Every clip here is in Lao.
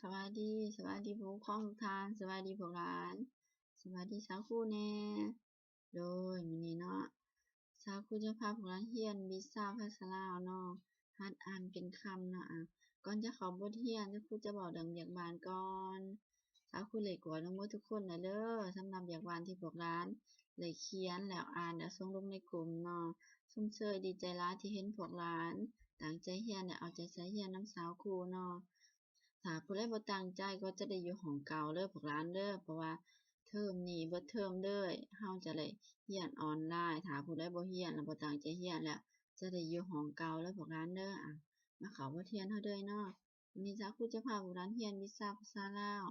ສະບາຍດີ, ສະບາຍດີຜູ້ປົກຄອງທຸກທ່ານ, ສະບາຍດີພວກຫຼານ, ສະບາຍດີສາວຄູແດ່. ໂດຍ ມື້ນີ້ເນາະ ສາວຄູຈະພາພວກຫຼານຮຽນວິຊາພາສາລາວເນາະ, ຫັດອ່ານເປັນຄຳເນາະ. ອາ ກ່ອນຈະເຂົ້າບົດຮຽນ ສາວຄູຈະເວົ້າເລື່ອງວຽກບ້ານກ່ອນ. ສາວຄູເລີຍກວດລົງໝົດທຸກຄົນແລ້ວເດີ. ສຳລັບວຽກບ້ານທີ່ພວກຫຼານໄດ້ຂຽນແລ້ວ ອ່ານແລ້ວ ສົ່ງລົງໃນກຸ່ມເນາະ, ຊົມເຊີຍດີໃຈຫຼາຍທີ່ເຫັນພວກຫຼານຕັ້ງໃຈຮຽນ ແລະ ເອົາໃຈໃສ່ຮຽນນຳສາວຄູເນາະ. ຖ້າຜູ້ໃດບໍ່ຕັ້ງໃຈກໍຈະໄດ້ຢູ່ຫ້ອງເກົ່າເດີພວກຫຼານເດີ, ເພາະວ່າເທີມນີ້ເບິດເທີມເລີຍ ເຮົາຈະໄດ້ຮຽນອອນລາຍ. ຖ້າຜູ້ໃດບໍ່ຮຽນ ແລະ ບໍ່ຕັ້ງໃຈຮຽນແລ້ວ ຈະໄດ້ຢູ່ຫ້ອງເກົ່າເດີພວກຫຼານເດີ. ອາ ມາເຂົ້າບົດຮຽນເຮົາເລີຍເນາະ. ວັນນີ້ສາວຄູຈະພາພວກຫຼານຮຽນວິຊາພາສາລາວ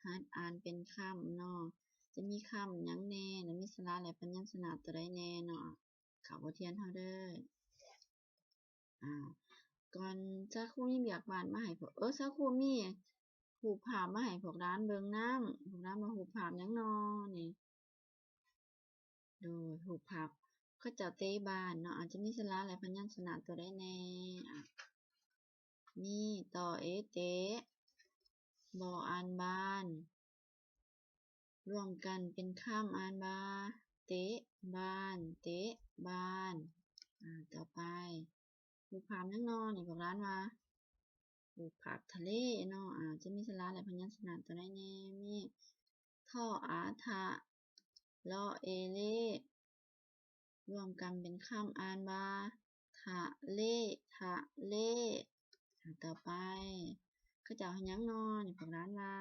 ຫັດອ່ານເປັນຄຳເນາະ. ຈະມີຄຳຫຍັງແດ່ ແລະ ມີສະຫຼະ ແລະ ພະຍັນຊະນະຕົວໃດແດ່ເນາະ. ເຂົ້າບົດຮຽນເຮົາເດີ. ອາ ກ່ອນ ສາວຄູມີວຽກບ້ານມາໃຫ້ພວກ ເອີ ສາວຄູມີຮູບພາບມາໃຫ້ພວກຫຼານເບິ່ງນຳ. ພວກຫຼານວ່າຮູບພາບຫຍັງນໍນີ້? ໂດຍ ຮູບພາບເຂົາເຈົ້າເຕະບານເນາະ. ອາ ຈະມີສະຫຼະ ແລະ ພະຍັນຊະນະຕົວໃດແດ່? ອາ ມີ ຕ ເອ ເຕະ, ບ ອ່ານບານ ລວມກັນເປັນຄຳອ່ານວ່າ ເຕະບານ, ເຕະບານ. ອາ ຕໍ່ໄປ ຮູບພາບຫຍັງນໍນີ້? ພວກຫຼານວ່າຮູບພາບທະເລເນາະ. ອາ ຈະມີສະຫຼະ ແລະ ພະຍັນຊະນະຕົວໃດແດ່? ມີ ທ ອາ ທະ, ລ ເອ ເລ, ລວມກັນເປັນຄຳອ່ານວ່າ ທະເລ, ທະເລ. ອາ ຕໍ່ໄປ ເຂົາເຈົ້າເຮັດຫຍັງນໍນີ້? ພວກຫຼານວ່າ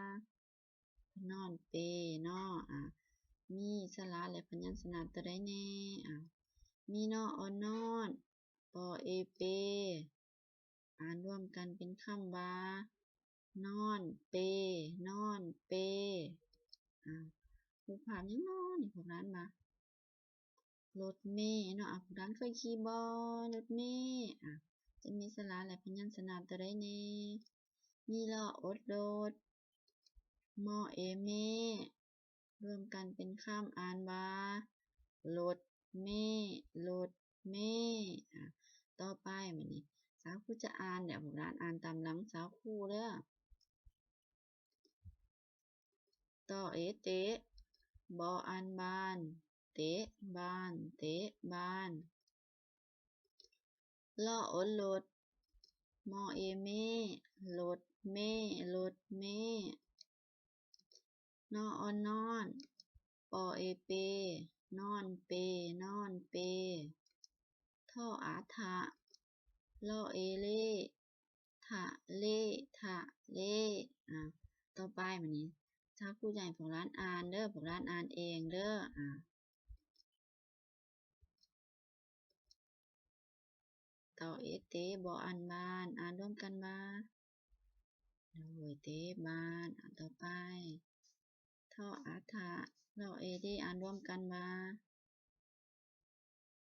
ນອນເປເນາະ. ອາ ມີສະຫຼະ ແລະ ພະຍັນຊະນະຕົວໃດແດ່? ອາ ມີ ນ ອ ນອນ, ປ ເອ ເປ, ອ່ານລວມກັນເປັນຄຳວ່າ ນອນເປ, ນອນເປ. ອາ ຮູບພາບຫຍັງນໍນີ້? ພວກຫຼານວ່າລົດເມເນາະ. ອາ ພວກຫຼານເຄີຍຂີ່ບໍ່ລົດເມ? ອາ ຈະມີສະຫຼະ ແລະ ພະຍັນຊະນະຕົວໃດແດ່? ມີ ລ ອົດ ລົດ, ມ ເອ ເມ, ລວມກັນເປັນຄຳອ່ານວ່າ ລົດເມ, ລົດເມ. ອາ ຕໍ່ໄປ ບາດນີ້ສາວຄູຈະອ່ານ ແລ້ວພວກຫຼານອ່ານຕາມຫຼັງສາວຄູເດີ. ຕ ເອ ເຕະ, ບ ອ່ານບານ, ເຕະບານ, ເຕະບານ. ລ ອົດ ລົດ, ມ ເອ ເມ, ລົດເມ, ລົດເມ. ນ ອ ນອນ, ປ ເອ ເປ, ນອນເປ, ນອນເປ. ທ ອາ ທະ, ລ ເອ ເລ, ທະເລ, ທະເລ. ອາ ຕໍ່ໄປ ບາດນີ້ສາວຄູຈະໃຫ້ພວກຫຼານອ່ານເດີ, ພວກຫຼານອ່ານເອງເດີ. ອາ ຕ ເອ ເຕະ, ບ ອ່ານບານ, ອ່ານລວມກັນວ່າ ໂດຍ ເຕະບານ. ອາ ຕໍ່ໄປ ທ ອາ ທະ, ລ ເອ ເລ, ອ່ານລວມກັນວ່າ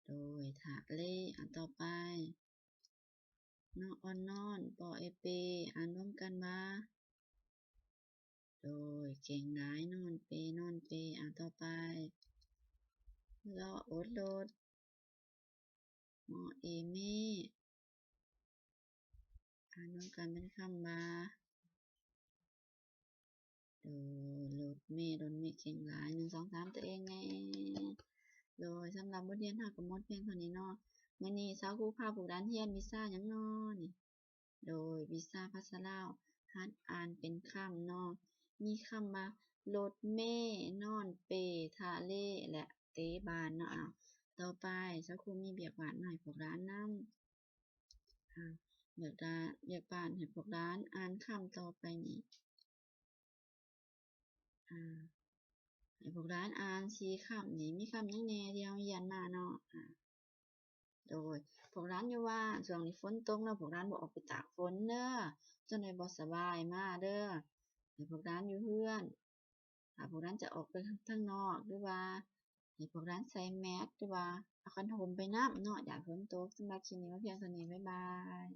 ໂດຍ ທະເລ. ອາ ຕໍ່ໄປ ນ ອ ນອນ, ປ ເອ ເປ, ອ່ານລວມກັນວ່າ ໂດຍ ເກັ່ງຫຼາຍ ນອນເປ, ນອນເປ. ອາ ຕໍ່ໄປ ລ ອົດ ລົດ, ມ ເອ ເມ, ອ່ານລວມກັນເປັນຄຳວ່າ ໂດຍ ລົດເມ, ລົດເມເກັ່ງຫຼາຍ. ໜຶ່ງ ສອງ ສາມ ຕົວເອງແດ່. ໂດຍ ສຳລັບບົດຮຽນເຮົາກໍໝົດພຽງເທົ່ານີ້ເນາະ. ມື້ນີ້ສາວຄູພາພວກຫຼານຮຽນວິຊາຫຍັງນໍນີ້? ໂດຍ ວິຊາພາສາລາວ ຫັດອ່ານເປັນຄຳເນາະ. ມີຄຳວ່າ ລົດເມ, ນອນເປ, ທະເລ ແລະ ເຕະບານເນາະ. ເອົາ ຕໍ່ໄປສາວຄູມີວຽກບ້ານມາໃຫ້ພວກຫຼານນຳ. ອາ ວຽກ ວຽກບ້ານໃຫ້ພວກຫຼານອ່ານຄຳຕໍ່ໄປນີ້. ອາ ໃຫ້ພວກຫຼານອ່ານສີ່ຄຳນີ້ ມີຄຳຫຍັງແດ່ທີ່ເຮົາຮຽນມາເນາະ? ອາ ໂດຍ ພວກຫຼານຢູ່ບ້ານ ຊ່ວງນີ້ຝົນຕົກເນາະ ພວກຫຼານບໍ່ອອກໄປຕາກຝົນເດີ ຈະໄດ້ບໍ່ສະບາຍມາເດີ. ໃຫ້ພວກຫຼານຢູ່ເຮືອນ ຖ້າພວກຫຼານຈະອອກໄປທາງນອກ ຫຼືວ່າໃຫ້ພວກຫຼານໃສ່ແມັດ ຫຼືວ່າເອົາຄັນຫົ່ມໄປນຳເນາະ ຢ້ານຝົນຕົກ. ສຳລັບຄລິບນີ້ມາພຽງເທົ່ານີ້ ບາຍບາຍ.